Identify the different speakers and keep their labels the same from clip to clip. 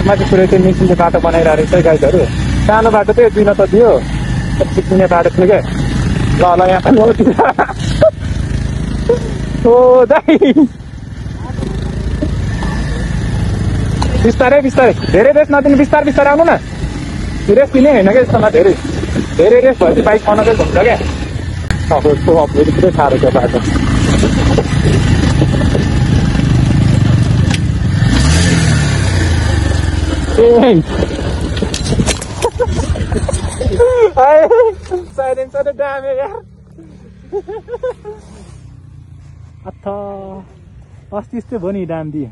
Speaker 1: माथि पुरै त्यो मिसिनले बाटो बनाइरहेको रहेछ गाइजहरू। सानो बाटो थियो दिन त दियो चिप्लिने बाटो थियो क्या। ल ल यहाँ पनि हो दाइ बिस्तारै बिस्तारै धेरै रेस नदिनु बिस्तारै बिस्तारै आउनु न। रेस दिने होइन क्या यस्तोमा धेरै धेरै रेस भएपछि बाइक बनाउँदै घुम्छ क्या। तपाईँको अपडेट पुरै साह्रो छ बाटो। साइलेन्सर दामी यार। अत्था अस्ति यस्तै भयो नि दाम दिए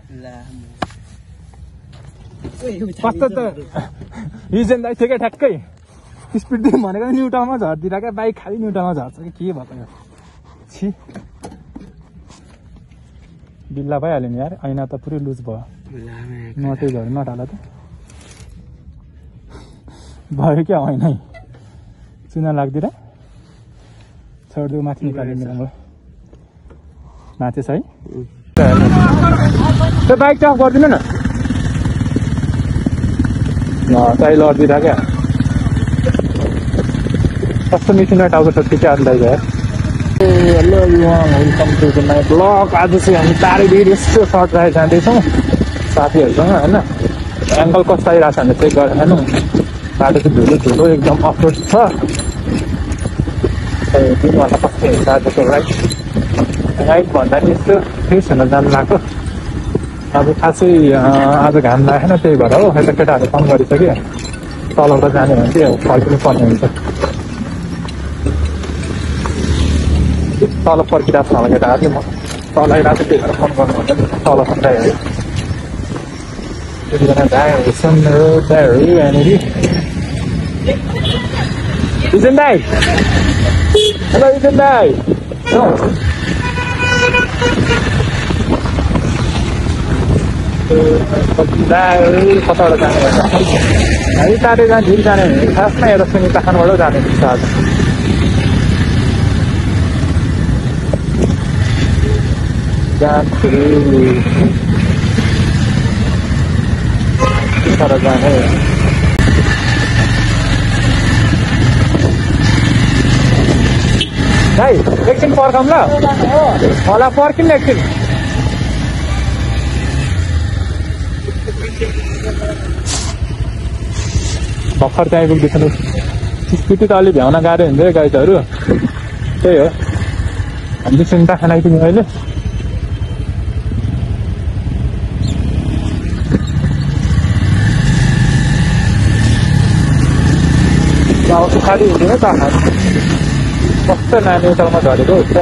Speaker 1: कस्तो त हिजन दाइ थियो क्या ठ्याक्कै स्पिड दिउँ भनेको न्युटनमा झर्दिएर क्या बाइक खालि न्युटनमा झर्छ कि के भएको यो छि बिल्ला भइहाल्यो नि यार। ऐना त पुरै लुज भयो नटेजहरू नटाला त भयो क्या ऐना चुना लाग्दिएर छोडिदिउ माथि निकाल्यो मेरो माथि छ है त्यो बाइक चाहिँ अफ गरिदिनु न चाहिँ लडिदिएर क्या कस्तो मिसिनमा टाउको छ त्यो चाहिँ अन्दाज है। Hello welcome to the my blog. आज चाहिँ हामी टाढीदेखि यस्तो सर्ट राखेर जाँदैछौँ साथीहरूसँग होइन। एङ्गल कस्तो आइरहेको छ भने चेक गरेर हेर्नु बाटो चाहिँ धुलो धुलो एकदम अफरोड छ। 3 घन्टा कस्तो हुन्छ आजको राइड भन्दा नि यस्तो फ्रेस हुन जानु लाग्यो। अब खासै आज घाम लागेन त्यही भएर हो यता केटाहरू कम गरिसक्यो। तलबाट जाने भने चाहिँ फर्किनु पर्ने हुन्छ। तल पर्खिरहेको छ होला केटाहरू चाहिँ म तल आइरहेको त्यही भएर फोन गर्नुहुन्छ तल सम्झाइहाल्यो। त्यतिखेर दाइहरू यहाँनिर इजन दाई हेलो इजन दाई कताबाट जाने भन्छ हामी टाढै जाने ढिल जाने भने खासमा एउटा सुनि काठमाडौँ जाने हुन्छ आज। जान्छु तर जाने भाइ एकछिन पर्खौँ ल मलाई पर्खिनु एकछिन। भर्खर चाहिँ आइपुग्दैछ स्कुटी त अलि भ्याउन गाह्रो हुन्छ गाइजहरू त्यही हो। हामीले सुन्ता खाना आइपुग्यौँ अहिले। खाली हुँदैन त कस्तो नानी उतामा झरेको हुन्छ।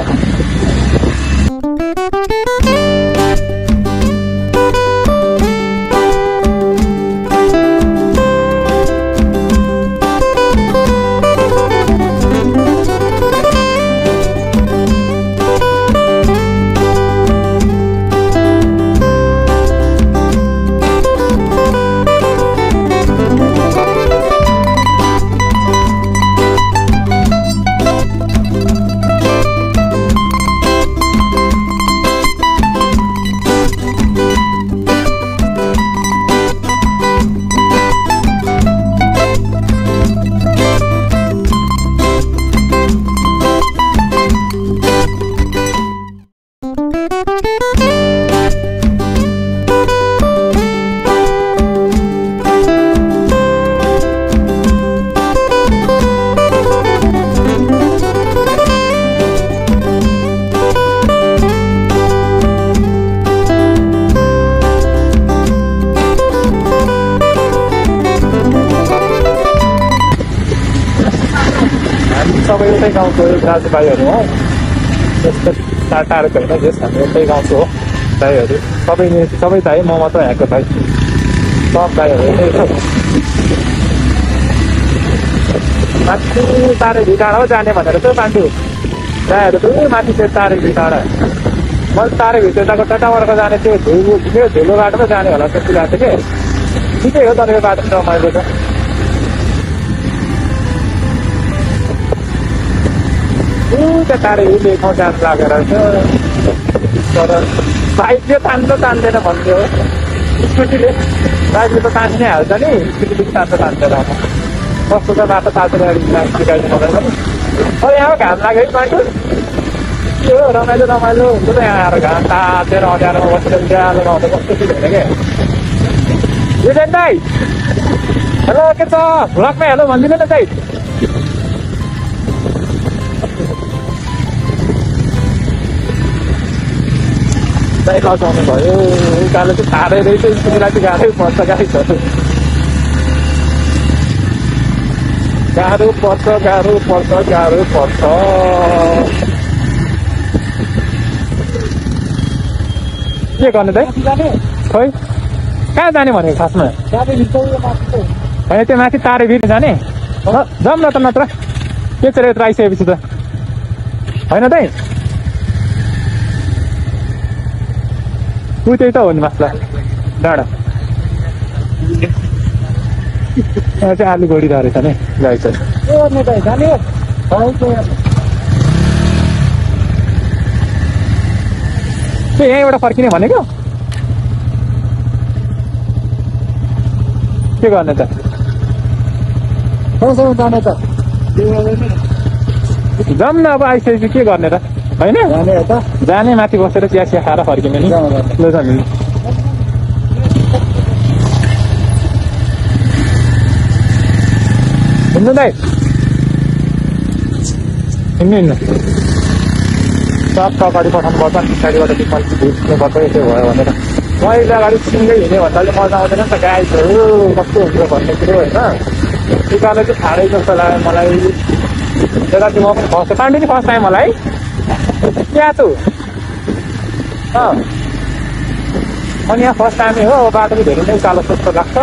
Speaker 1: सबै एउटै गाउँको दाजुभाइहरू हो त्यस्तो टाढाको होइन जस हामी एउटै गाउँको हो दाइहरू सबै दाइ म मात्र यहाँको दाइ सब दाइहरू एउटै छ। माथि तारेभिर डाँडा हो जाने भनेर चाहिँ मान्छे दाइहरू त माथि चाहिँ तारेभिर डाँडा मैले तारेभिर त्यताको टाटावारको जाने त्यो धुलो बाटोमा जाने होला त्यति गएको थिएँ कि ठिकै हो तर यो बाटो रमाइलो छ। त्यो तारेभिरले ठाउँ जानु लागेर तर बाइकले तान्दैन भन्ने हो स्कुटीले बाइकले त तान्नै हाल्छ नि सिलिपिक तान्दैन कस्तो त बाटो तातेर सिकाइदिनु पर्दैन नि यहाँ घाम लाग्यो है बाटो के हो रमाइलो हुन्छ त यहाँ आएर घाम तातेर अँध्यारोमा बसेर उज्यालो आउँदा कस्तो फिल हुने क्या युजेन दाइ हेलो के छ भ्लगमा हेलो भनिदिनु न दाइ दाइ लजाउनु भयो उकालो चाहिँ थारै रहेछ स्कुटीलाई चाहिँ गाह्रै पर्छ गाडी छ गाह्रो पर्छ के गर्ने दाइ खोइ कहाँ जाने भनेको खासमा होइन त्यो माथि तारे भिर जाने जाउँ न त नत्र के चाहिँ यत्रो आइसकेपछि त होइन दाइ त्यही त हो नि मासला डाँडा यहाँ चाहिँ आलु गोडी रहेछ नि गाई चाहिँ त्यो यहीँबाट फर्किने भनेको के गर्ने त जाऊँ न अब आइसकेपछि के गर्ने त होइन जाने माथि बसेर चिया चिया खाएर फर्किने नि ल जाने हिँड्नु दाइ हिँड्नु सब अगाडि पठाउनु पर्छ अनि पछाडिबाट बुझ्नुपर्छ यसो भयो भनेर मैले अगाडि सिँगै हिँड्यो भन्दा मजा आउँदैन नि त गाइसहरू कस्तो हुन्छ भन्ने कुरो होइन उकालो चाहिँ ठाडै जस्तो लाग्यो मलाई त्यता चाहिँ म पनि फर्स्ट पाण्डे नि फर्स्ट टाइम मलाई क्या त अनि यहाँ फर्स्ट टाइमै हो बाटो चाहिँ धेरै नै उकालो जस्तो लाग्छ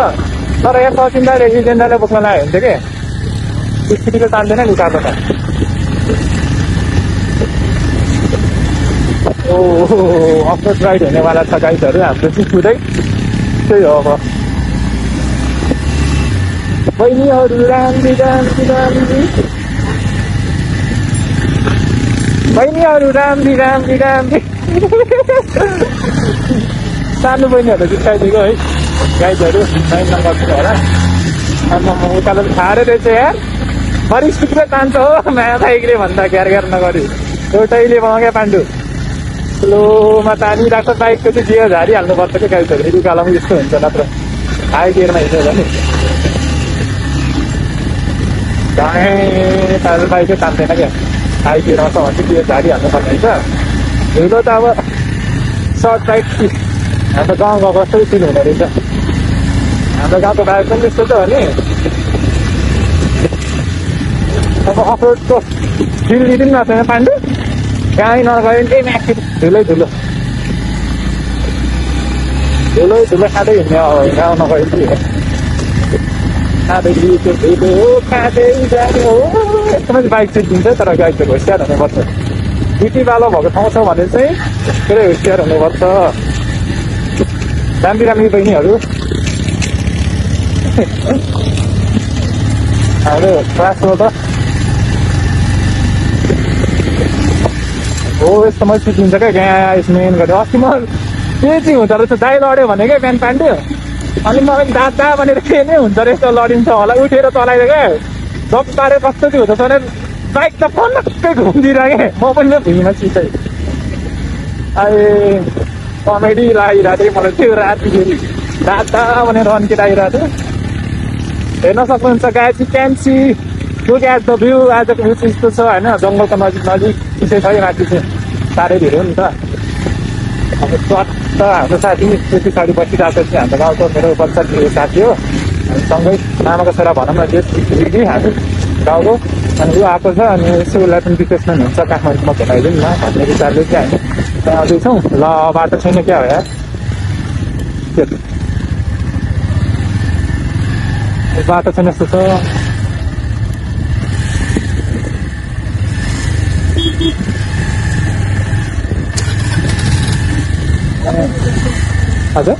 Speaker 1: तर यहाँ सचिन्दाले युजेन्दाले बोक्न लाग्यो हुन्थ्यो कि स्कुटीले तान्दैन नि उकालो त अफरोड राइड हुनेवाला छ गाइडहरू हाम्रो चाहिँ कुदै त्यही हो अब बहिनीहरू राम्री बहिनीहरू राम्री सानो बहिनीहरू जित्काइदिएको है गाइडहरू 9 नम्बरको होला अनि उकालो खाएर रहेछ यार बढी स्पिडमा तान्छ हो नयाँ बाइकले भन्दा ग्यार नगरी एउटैले क्या पाण्डु स्लोमा तानिरहेको बाइकको चाहिँ गियर झारिहाल्नुपर्छ क्या गाइडहरू यदि उकालोमा यस्तो हुन्छ नत्र हाई गियरमा हिँड्यो भने तारो बाइकै तान्दैन क्या हाई गियरमा छ भने चाहिँ गियर झारिहाल्नुपर्ने हुन्छ हिँड्नु त अब सर्ट बाइक हाम्रो गाउँ गाउँको जस्तै फिल हुने रहेछ हाम्रो गाउँको बाइक पनि त्यस्तो त हो नि अब अफरोडको फिल लिदिनु न छैन पाण्डु गाडी नगयो भने त्यही माथि धुलै धुलो खाँदै हिँड्ने गाउँ नगयो कि खाँदै धुलो खाँदै जाने हो एकदमै बाइक चाहिँ दिन्छ तर गाडी चाहिँ होसियार हुनुपर्छ ड्युटी बालो भएको ठाउँ छ भने चाहिँ पुरै होसियार हुनुपर्छ राम्री बहिनीहरू हाम्रो क्लासमा त हो यस्तो मैले सिकिन्छ क्या ग्यास मेन गरेर अस्ति म के चाहिँ हुँदो रहेछ दाइ लड्यो भने क्या बिहान पाण्ड्यो अनि मलाई दादा भनेर के नै हुन्छ रहेछ लडिन्छ होला उठेर चलाइदियो क्या जब पारेर कस्तो चाहिँ हुँदछ भने बाइक त पल्लक्कै घुमिदिरहेँ म पनि भुइँमा चिसै अहिले कमेडी लागिरहेको थिएँ मलाई त्यो रातिखेरि दादा भनेर अन्किरहेको थियो हेर्न सक्नुहुन्छ guys you can see look at the view आजको भ्यू चाहिँ यस्तो छ होइन जङ्गलको नजिक चिसै छ माथि चाहिँ साह्रै धेरै हो नि त अब स्वाट हाम्रो साथी त्यो पछाडि बसिरहेको चाहिँ हाम्रो गाउँको मेरो बच्चा साथी हो सँगै मामाको छोरा भनौँ न दिदी हामी गाउँको अनि ऊ आएको छ अनि यसो उसलाई पनि रिप्लेसमेन्ट हुन्छ काठमाडौँमा भेटाइदिउँ न भन्ने विचारले चाहिँ हामी त्यहाँ आउँदैछौँ ल बाटो छैन क्या हो यार बाटो छैन जस्तो छ हजुर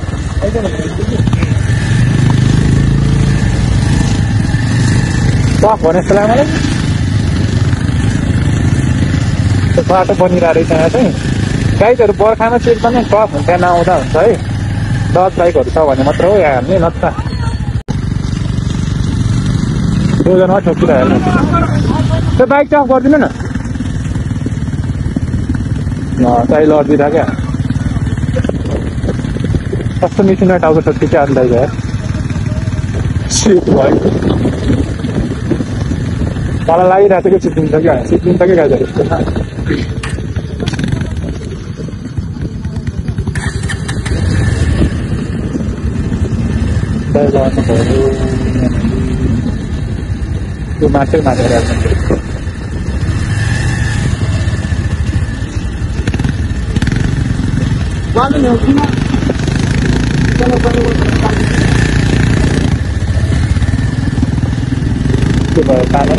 Speaker 1: टफ भने जस्तो लाग्यो मलाई त्यो बाटो बनिरहेको रहेछ यहाँ चाहिँ गाइडहरू बर्खामा चेक पनि टफ हुन्छ नआउँदा हुन्छ है 10 बाइकहरू छ भने मात्र हो यहाँ हान्ने नत्र दोजनमा ठोकिरहेको त्यो बाइक चाहिँ अफ गरिदिनु न चाहिँ लडिदिँदा क्या कस्तो मिसिनमा टाउको ठोक्की चाहिँ अन्दाज यार सिट भयो तल लागिरहेको थियो कि सिद्धिन्छ क्या सिद्धिन्छ कि गाइजहरू त्यो माछै मारेर के भयो पानी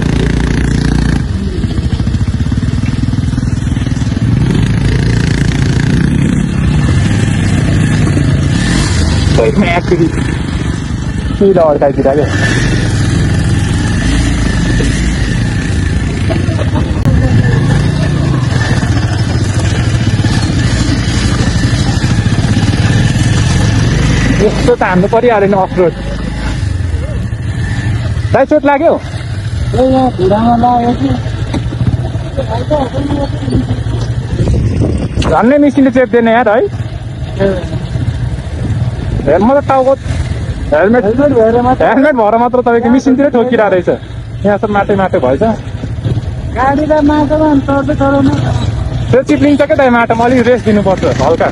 Speaker 1: सिधा अड्काइतिर क्या यस्तो त हान्नु परिहाल्यो नि अफ रोड दाइ चोट लाग्यो झन्नै मिसिनले चेप्दैन यार है हेर्नु त टाउको हेलमेट भएर मात्र तपाईँको मिसिनतिरै ठोकिरहेको रहेछ यहाँ सब माटै माटो भएछ
Speaker 2: गाडीलाई माटोमा चढ्दै चढाउनु
Speaker 1: त्यो चिप्लिन्छ क्या दाइ माटोमा अलिक रेस्ट दिनुपर्छ हल्का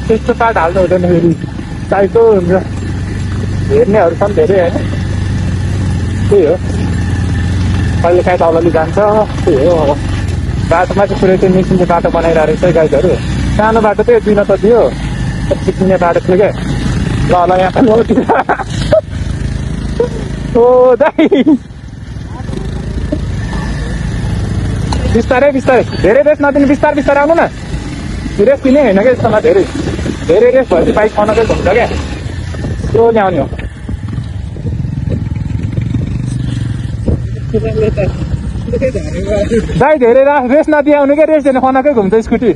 Speaker 1: त्यस्तो पार्ट हाल्नु हुँदैन फेरि टाइटो हुन्छ हेर्नेहरू छन् धेरै होइन त्यही हो कहिले काहीँ तलली जान्छ त्यही हो अब बाटोमा चाहिँ पुरै चाहिँ मिसिनको बाटो बनाइरहेको रहेछ गाइडहरू सानो बाटो थियो दिन त दियो चिप्लिने बाटो थियो क्या ल यहाँ पनि हो ओ दाइ बिस्तारै बिस्तारै धेरै रेस नदिनु बिस्तारै बिस्तारै आउनु न रेस दिने होइन क्या यस्तोमा धेरै रेस भएपछि बाइक खनाकै घुम्छ क्या त्यो ल्याउने हो दाइ धेरै रेस नदिए आउने क्या रेस दिने खनाकै घुम्छ स्कुटी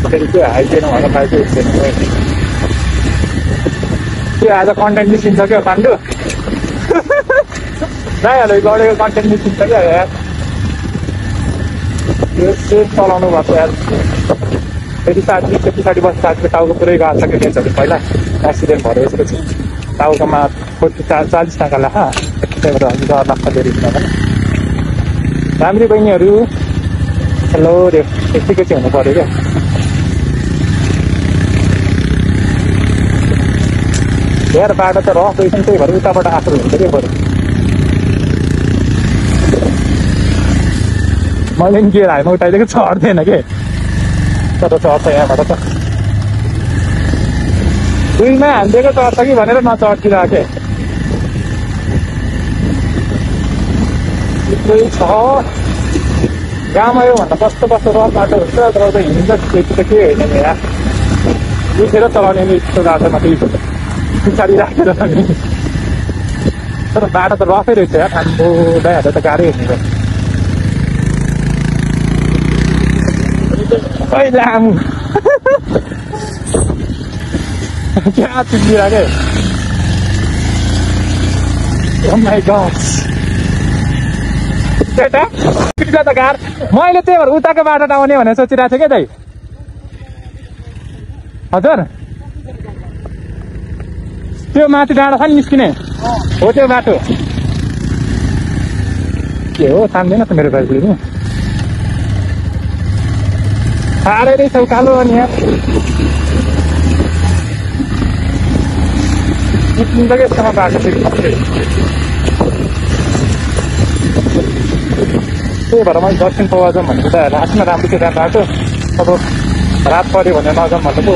Speaker 1: फेरि त्यो हाइटेन भनेर बाइक त्यो आज कन्टेन्ट निस्किन्छ क्या पाण्डु दाइहरूले गरेको कन्टेन्ट निस्किन्छ क्या यार यो सेफ चलाउनु भएको यार फेरि साथीको पछाडि बस्छ साथीको टाउको पुरै गएको छ क्या केसहरू पहिला एक्सिडेन्ट भएर यसपछि टाउकोमा 40 टाका लाखा त्यही भएर डर लाग्छ धेरै राम्री बहिनीहरू हेलो रे यतिकै चाहिँ हुनु पऱ्यो क्या यार बाटो त रफ रहेछ त्यही भएर उताबाट आएको हुन्छ क्या बरु मैले नि गियर हाइमा उठाइदिएको चढ्दैन के तर चढ्छ यहाँबाट त दुईमा हालिदिएको चढ्छ कि भनेर नचढिरहेको के छ गाउँमा यो भन्दा कस्तो कस्तो रफ बाटो हुन्छ तर त हिँड्छ त्यति त के होइन यहाँ उठेर चलाउने नि यस्तो बाटोमा त्यही पछाडि राखेर तर बाटो त रफै रहेछ यार हाम्रो दाइहरू त गाह्रै हिँड्ने पहिला लामु क्या चिन्दिरहेको Oh my God त्यही त गाह्रो मैले त्यही भएर उताको बाटो आउने भनेर सोचिरहेको थिएँ क्या दाइ हजुर त्यो माथि डाँडा छ नि निस्किने हो त्यो बाटो के हो तान्दैन त मेरो बाइकले नि साह्रै रहेछ उकालो अनि यहाँ निस्किन्छ कि यस्तोमा बाटो त्यही भएर मैले दक्षिण पौवा जाउँ भनेको त लास्टमा राम्रो थियो त्यहाँ बाटो अब रात पऱ्यो भने नजाउँ भनेको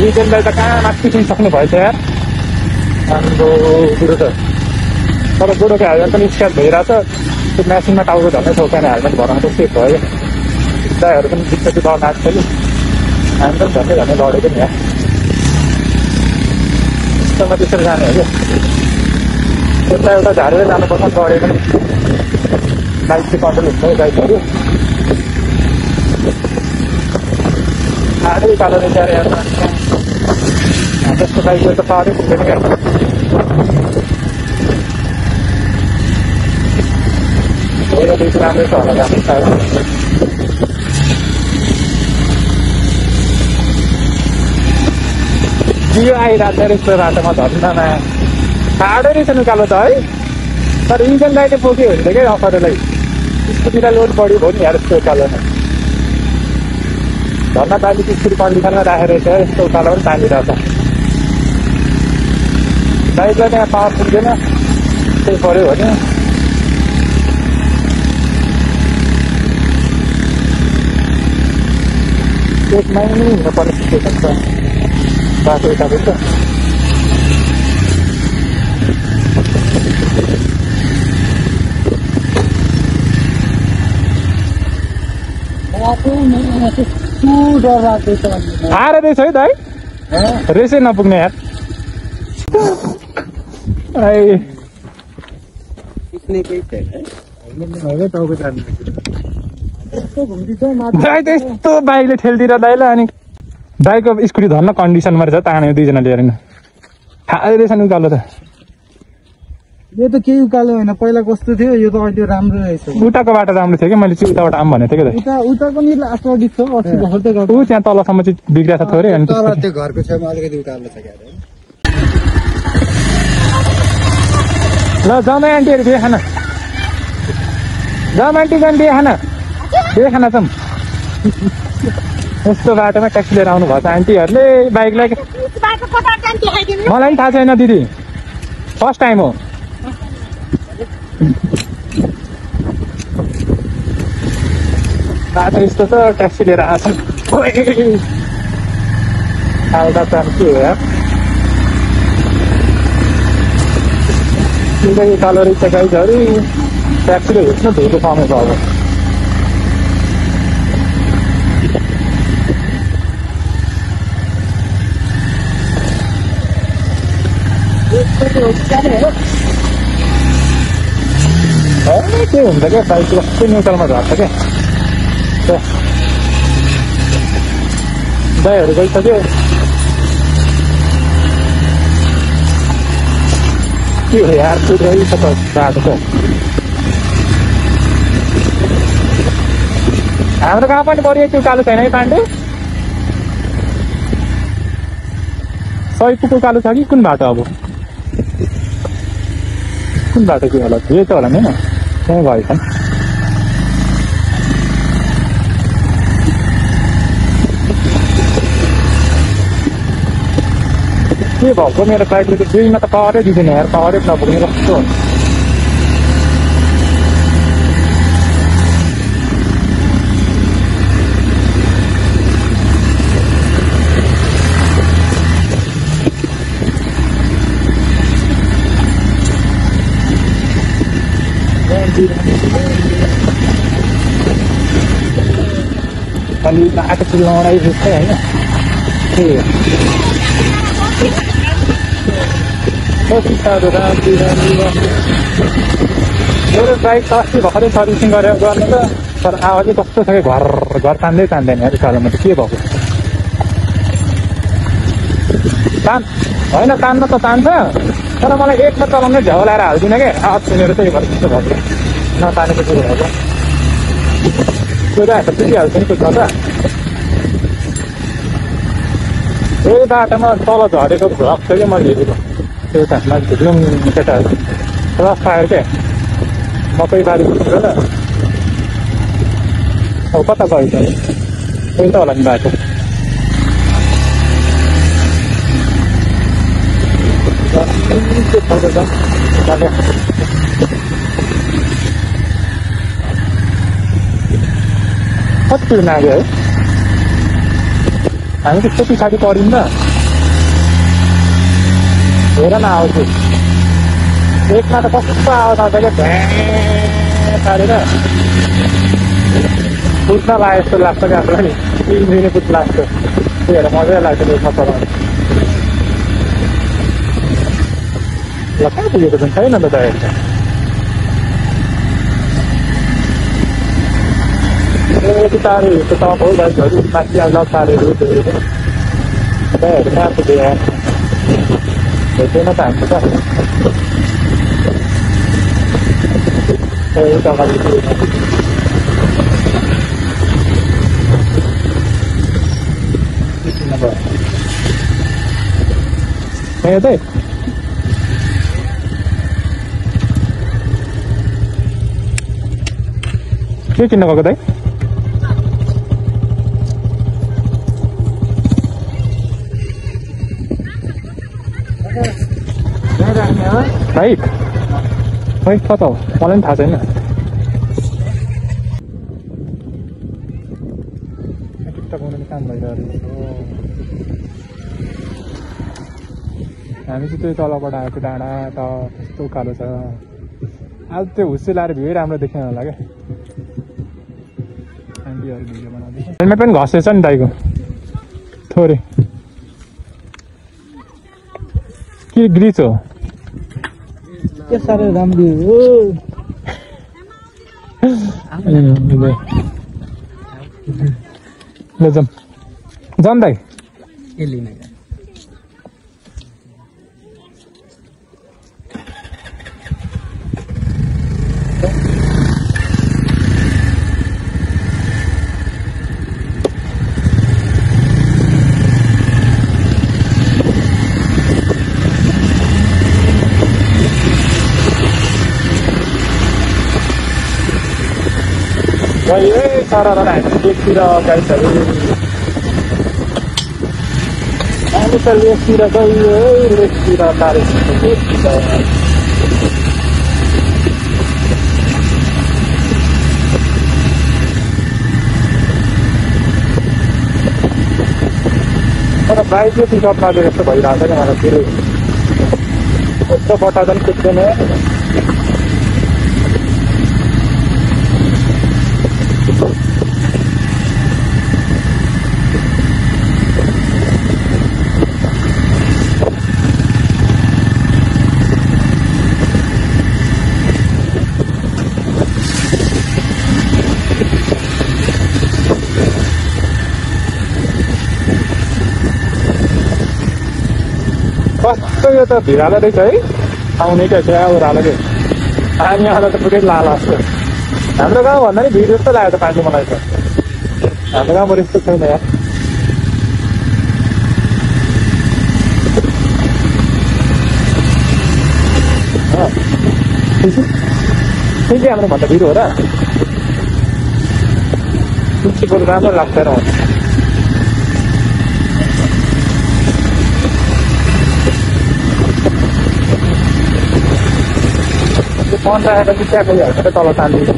Speaker 1: विकेन्डलाई त कहाँ माथि सक्नु भएछ यार हाम्रो बुढो त तर बुढोको हेलमेट पनि स्क्याच भइरहेछ त्यो मेसिनमा टाउको झन्डै ठोकाने हेलमेट भराउनु त सेफ भयो दाइहरू पनि बिस्तारै डर लाग्छ कि हामी पनि झन्डै लडेको नि यहाँ बाटोमा त्यसरी जाने हो क्या यता एउटा झारेर जानुपर्छ गऱ्यो पनि बाइक चाहिँ कन्ट्रोल हुन्छ बाइकहरू साह्रै कालो रहेछ यार जस्तो बाइकहरू त पारै पुग्दैन क्या धेरै बेसी राम्रै छ होला जानु जियो आइरहेको छ यस्तो बाटोमा धन्दामा साह्रै रहेछ निकालो त है तर इन्जन लाइटै पोक्यो हुन्छ क्या अफरलाई स्कुटीलाई लोड बढी भयो नि यार यस्तो उकालोमा धन्दा बालिक स्कुटी कन्डिसनमा राखेर रहेछ यस्तो उकालो पनि तानिरहेछ बाइकलाई त्यहाँ पावर पुग्दैन त्यही पऱ्यो भने एकमै नै हुनुपर्ने सिचुएसन छ बाटो यताको छ आएर रहेछ है दाइ रेसै नपुग्ने यार दाइ त यस्तो बाइकले ठेलतिर दाइलाई अनि बाइकको स्कुटी धन्न कन्डिसनमा रहेछ तान्यो दुईजना लिएर थाहै रहेछ नि उकालो त
Speaker 2: यो त केही उकालो होइन पहिला कस्तो थियो यो त अहिले राम्रो रहेछ
Speaker 1: उताको बाटो राम्रो थियो कि मैले चाहिँ उताबाट आऊँ भनेको थिएँ कि
Speaker 2: उता पनि लास्ट अडिट छ अस्ति भर्दै गर्छ
Speaker 1: ऊ त्यहाँ तलसम्म चाहिँ बिग्रिएको छ थोरै अनि
Speaker 2: त्यो घरको छेउमा अलिकति उकालो छ क्या
Speaker 1: ल जमाई आन्टीहरू बिहे खाना जमाई आन्टी जान बिहे खाना बिहे खाना जाउँ यस्तो बाटोमा ट्याक्सी लिएर आउनु भएको छ आन्टीहरूले बाइकलाई मलाई पनि थाहा छैन दिदी फर्स्ट टाइम हो बाटो यस्तो छ ट्याक्सी लिएर आएको आउँदा चाहिँ के हो यार जिन्दगी कालो रहेछ गाइजहरू ट्याक्सीले हिँड्नु धुलो समय छ अब के हुन्छ क्या बाइक कस्तो न्युट्रलमा झर्छ क्या दाइहरू गइसक्यो के हो यार कुद्रै छ त बाटो त हाम्रो गाउँ पनि बढी त्यो उकालो छैन है पाण्डे सयपुको उकालो छ कि कुन बाटो अब कुन बाटो के होला यो त होला नि होइन त्यहीँ भएछ के भएको मेरो बाइकले त दुईमा त पावरै दिँदैन यार पावरै नपुग्ने कस्तो अलि बाटो चाहिँ लडाइ जस्तै होइन त्यही हो मेरो बाइक त अस्ति भर्खरै सर्भिसिङ गरेर गर्ने त तर आवाजै कस्तो छ कि घर तान्दै तान्दैन यार उकालोमा त के भएको होइन तान्न त तान्छ तर मलाई एकमा चलाउनै झ्याउ लाएर हाल्दिनँ क्या आवाज सुनेर चाहिँ घर त्यस्तो भएको नतानेको चाहिँ भएको कुदाहरू त पुगिहाल्छ नि कुद्दा त यही बाटोमा तल झरेको भ्लग थियो कि मैले हेरेको त्यो त मान्छे जुन केटाहरू रस खाएर क्या मकै बारी पुगेर अब कता गयो त त्यही त होला नि बाटो कति नाग्यो है हामी त्यस्तो पछाडि परिन्छ हेर न आउँछु एकमा त कस्तो आवाज आउँछ क्या भ्या पारेर कुद्न लाग्यो जस्तो लाग्छ क्या आफूलाई नि दिने कुद लाग्छ त्यही भएर मजै लाग्छ एकमा चलाउनु ल कहाँ पुगेको छ छैन त दाइहरू त यति टाढो हिँड्छ टप हो दाइहरू माथि आउँदा टाढेहरू दाइहरू कहाँ पुग्यो यार भेटेन त हाम्रो त उता अगाडि यतै के किन्न गएको दाइ बाइक खै कता हो मलाई पनि थाहा छैन टिकटक बनाउने काम भइरहेको हामी चाहिँ त्यही तलबाट आएको डाँडा त कस्तो उकालो छ आज त्यो हुस्से लाएर भिड राम्रो देखेन होला क्या आन्टीहरू भिडियो बनाउँदैछ हेलमेट पनि घसेछ नि दाइको थोरै के ग्रिच हो
Speaker 2: के साह्रो राम्रो हो
Speaker 1: ल जाऊँ दाइ सारा लेकतिर गाइसहरू हामी त लेकतिर गयो लेकतिर तारेको लेकतिर तर बाइक चाहिँ पिकअप लाग्यो जस्तो भइरहेको छ क्या मलाई फेरि यस्तो बट्टा पनि कुद्दैन कस्तो यो त भिरालो रहेछ है आउने क्या चाहिँ ओह्रालो के पानी आउँदा त पुरै लाल जस्तो हाम्रो गाउँ भन्दा नि भिड जस्तो लाग्यो त पानी मलाई त हाम्रो गाउँमा यस्तो छैन यार चाहिँ हाम्रो भन्दा भिड हो र कुरो राम्रो लाग्छ र फोन राखेर चाहिँ त्यहाँ गइहाल्छ क्या तल तानिदिन्छ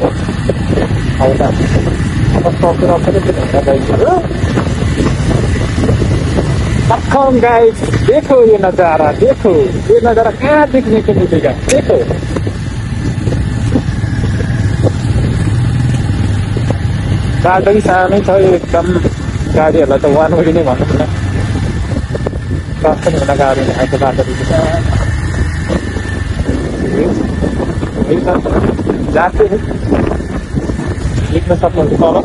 Speaker 1: हौ त सकेर गाइस देखो ये नजारा देखो ये नजारा कहाँ देखने को मिलेगा देखो बाटो पनि सानै छ एकदम गाडीहरूलाई त वान वे नै भन्नु न कस्तो हुन गाडी आएको बाटोदेखि जाते लेख्न सक्नुहुन्छ तल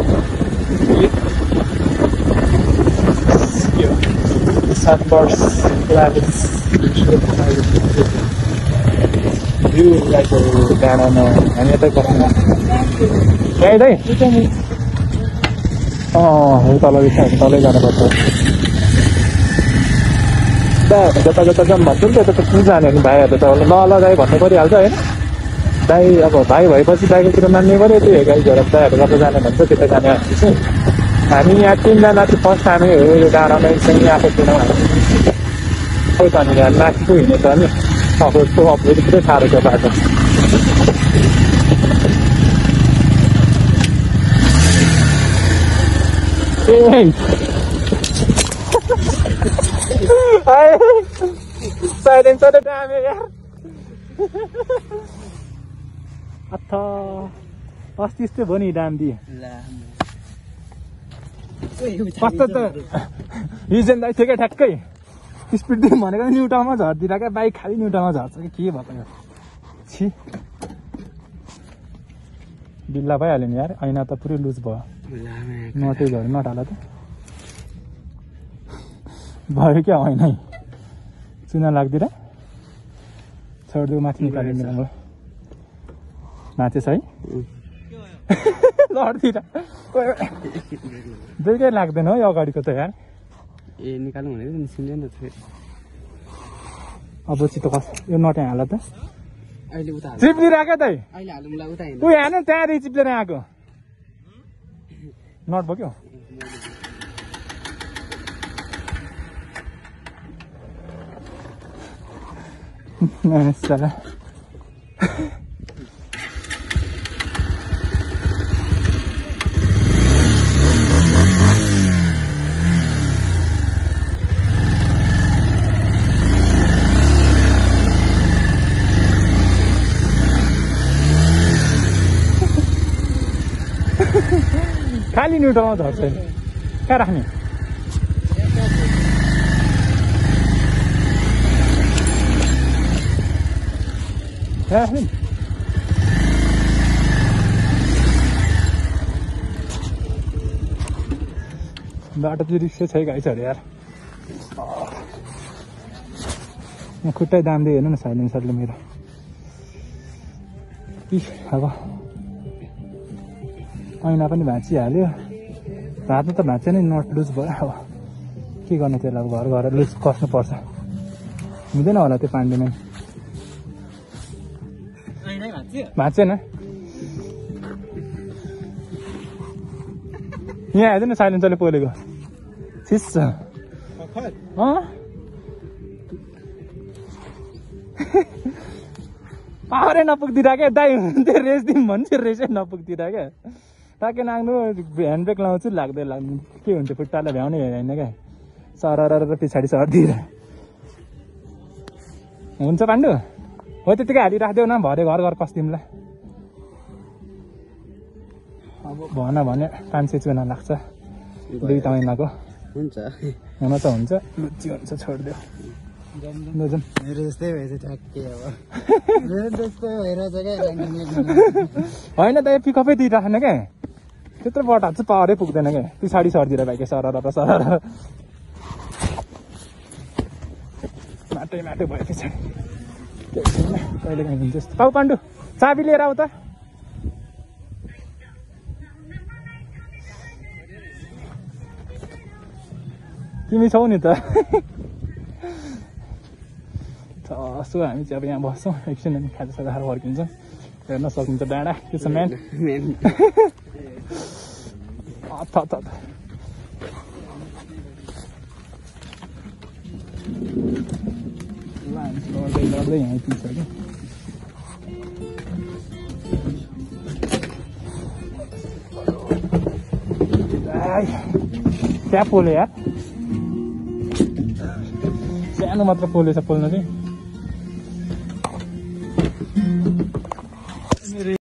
Speaker 1: sunburst clouds view like डाँडामा हामी यतै बस्नु यहीँ दाइ तल तलै जानुपर्छ जता जता जाऊँ भन्छु नि त्यता त कुन जाने नि भाइहरू त ल ल दाइ भन्नु परिहाल्छ होइन दाइ अब भाइ भएपछि दाइको कुरो मान्ने पऱ्यो त्यो गाई झोरा दाइहरू कता जाने भन्छ त्यता जाने चाहिँ हामी यहाँ 3 जना चाहिँ फर्स्ट हामी हो यो डाँडामा एकसँगै आएको छैनौँ हामी खै त अनि यहाँ माथिको हिँडेछ नि अब पुरै साह्रो छ बाटो साइलेन्सर दामी यार अथ अस्ति यस्तै भयो नि डान्डी कस्तो त हिजो दाइ थियो क्या ठ्याक्कै स्पिड दिउँ भनेको न्युटनमा झर्दिएर क्या बाइक खालि न्युटनमा झर्छ कि के भएको यो छि बिल्ला भइहाल्यो नि यार ऐना त पुरै लुज भयो नटै झऱ्यो नटाला त भयो क्या ऐनै चुना लाग्दिएर छोडिदिउ माथि निकाल्यो मिलाम्रो नाचेछ है लड्दिएर दुईकै लाग्दैन हो यो अगाडिको त यार
Speaker 3: ए निकाल्नु भनेको निस्किँदैन फेरि
Speaker 1: अब छिटो कस यो नटाइ हाल त
Speaker 3: अहिले उता
Speaker 1: चिप्लिएर क्या त
Speaker 3: अहिले हालौँला उता
Speaker 1: ऊ हेर्नु त्यहाँदेखि चिप्लेर आएको नट बोक्यो खाली न्युटनमा झर्छ कहाँ राख्ने राख्ने बाटो चाहिँ रिक्सै छ गाई छ अरे यार यहाँ खुट्टै दाम दियो हेर्नु न साइलेन्सरले मेरो अब ऐना पनि भाँचिहाल्यो भाँच्नु त भाँच्यो नि नट लुज भयो अब के गर्नु त्यसलाई अब घर घर लुज कस्नुपर्छ हुँदैन होला त्यो पाण्डेमा भाँचेन यहाँ आइदियो नि साइलेन्सरले पोलेको छिस्छ पावरै नपुग्दिरह क्या दाइ त्यो रेस दिउँ भन्छु रेसै नपुग्दिरह क्या टाके नाग्नु ह्यान्ड ब्रेक लाउँछु लाग्दै लाग्नु के हुन्छ खुट्टालाई भ्याउने होइन क्या सरर पछाडि सर्दिएर हुन्छ पाण्डु हो त्यतिकै हालिराख्देऊ न भरे घर घर कस्दिउँला अब भन भने 500 चुना लाग्छ 2 ऐनाको
Speaker 3: हुन्छ
Speaker 1: हुन त हुन्छ लुच्ची हुन्छ छोडिदेऊ लुजम
Speaker 2: मेरो जस्तै भएछ ठ्याक्कै अब मेरो जस्तो भइरहेछ क्या
Speaker 1: होइन त यो पिकअपै दिइराख्ने क्या त्यत्रो बटा चाहिँ पावरै पुग्दैन क्या पछाडि सर्दिएर बाइक सरर माटै माटो भयो पछाडि कहिले काहीँ हुन्छ यस्तो पाउ पाण्डु चाबी लिएर आऊ त तिमी छौ नि त यसो हामी चाहिँ अब यहाँ बस्छौँ एकछिन अनि खाजा खाएर फर्किन्छौँ हेर्न सकिन्छ डाँडा के छ म्यान लड्दै लड्दै यहाँ आइपुग्छ कि क्या पोल्यो यार सानो मात्र पोलेछ पोल्न चाहिँ